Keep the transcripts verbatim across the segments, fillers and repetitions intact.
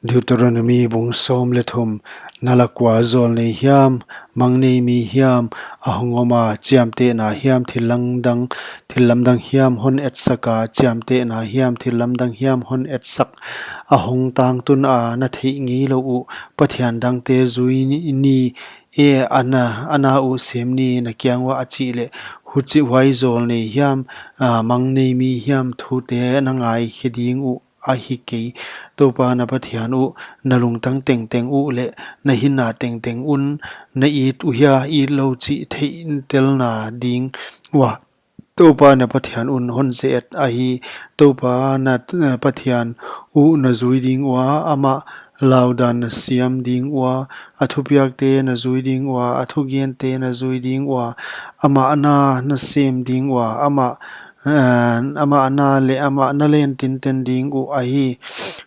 Deuteronomi bung sawm leh thum. Na lak ua zawlnei hiam, mangneimi hiam a hong om a, chiamtehna hiam, thil lamdang, thil lamdang hiam hon etsak a, chiamtehna hiam, thil lamdang hiam hon etsak a hong tangtun a, na theih ngeilou uh Pathian dangte zui ni, ni e, a na, a na uh sem ni, na kiang uah a chih leh, huchi, huai zawlnei hiam, a, mangneimi hiam thute na ngaikhe ding uh ahi kei. Toupa na Pathian uh na lungtang tengteng uh leh na hinna tengteng un na it uhia, itlou chih theihtelna ding ua Toupa na Pathian un hon ze-et ahi. Toupa na, eh, Pathian uh na zui ding ua, amah laudan na siam ding ua, a thupiakte na zui ding ua, a thugente na zui ding ua, amah na na sem ding ua, amah, eh, amah na leh amah na len tinten ding uh ahi.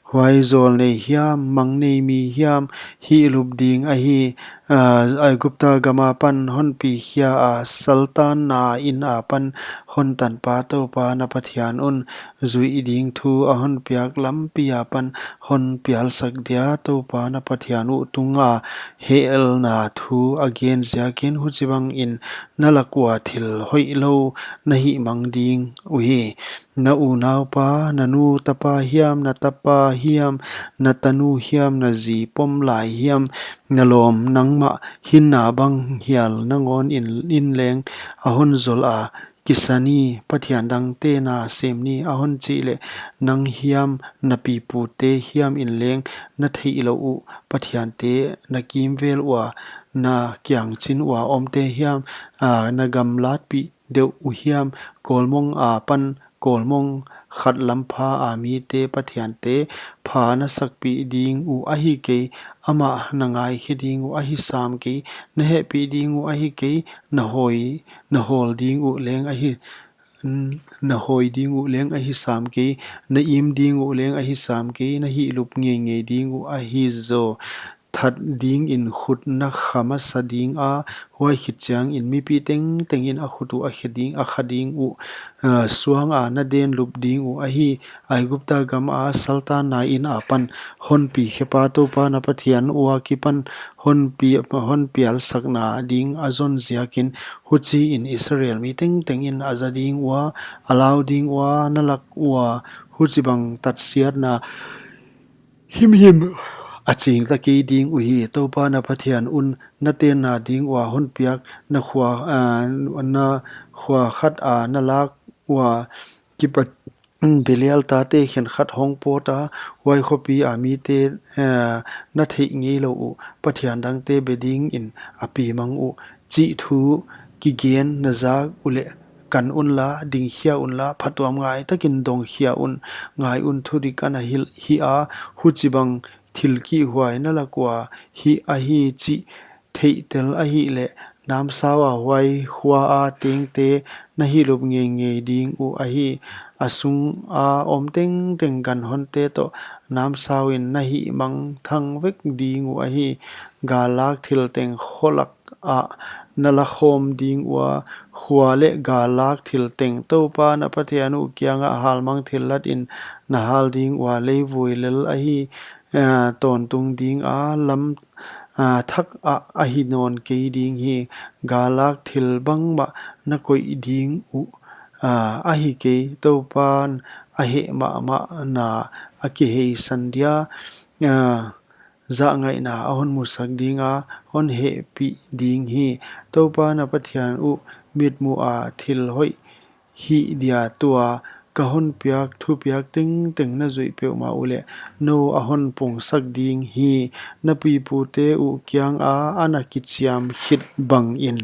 Huai zawlnei hiam, mangneimi hiam, hihlup ding ahi. A, Aigupta gam apan hon pikhia a, saltanna in apan hon tanpa Toupa na Pathian un zuih ding thu a hon piak lampi apan hon pialsak dia, Toupa na Pathian uh tunga hehelna thu a gen ziakin, huchibangin na lak ua thil hoihlou na hihmang ding uhi. Na unaupa, na nu tapa hiam, na tapa hiam, na tanu hiam, na zi pom lai hiam, na lawm nangmah hinna bang hial nangawnin leng a hon zol a, kisa ni, pathian dangte na sem ni a hon chih leh, nang hiam, na pipute hiamin leng na theihlouh uh pathiante na kimvel ua, na kiangchin ua omte hiam, a, na gamlatpih deuh uh hiam, kawlmong apan kawlmong khat lampha a mite pathiante pha na sakpih ding uh ahi kei, amah na ngaikhe ding uh ahi sam kei, na hehpih ding uh ahi kei, na hawi, na hawl ding uh leng ahi, na hawi ding uh leng ahi sam kei, na im ding uh leng ahi sam kei, na hihlup ngeingei ding uh ahi zaw. That dingin khut na kha masa ding a, huai khit chiangin mipi tengtengin a khut uh a khe ding, a kha ding uh, a, suanga na denlup ding uh ahi. Aigupta gama saltanna in apan hon pikhepa Toupa na Pathian ua kipan hon pi, hon pialsakna ding a zon ziakin, huchiin Israel mi tengtengin a za ding ua, a lau ding ua, na lak ua huchibang tatsiatna himhim a chingta kei ding uhi. Toupa na Pathian un na tenna ding ua hon piak na khua, a, na khua khat a na lak ua kipat Belial tate khenkhat hong pawt a, huai khopi a mite, a, na theih ngeilouh uh pathian dangte be dingin a pi mang uh chih thu kigen na zak uleh, kan unla, dingkhia unla, phatuam ngai takin dongkhia un, ngai un, thudik ana hilh hi a, huchibang thil kihhuai na lak ua hih ahi chih theihtel ahihleh, namsau a huai khua a tengte na hihlup ngeingei ding uh ahi. A sunga om tengteng ganhonte toh namsauin na hihmang thang vek ding uh ahi. Gallak thil teng kholak ah na la khawm ding ua, khua leh gallak thil teng Toupa na Pathian uh kiangah halmang thillatin na hal ding ua, leivui lel ahi, a, tawntung ding a, lam, a, thak ah ahi nawn kei ding hi. Gallak thil bangmah na koih ding uh, a, ahi kei. Toupan a heh mahmahna a kiheisan dia, a, zahngaihna a hon musak ding a, hon hehpih ding hi. Toupa na Pathian uh mitmuh a thil hoih hih dia tua ka hon piak thupiak tengteng na zuih peuhmah uleh, nou a hon pungsak ding hi. Na pipute uh kianga ana kichiam khit bangin.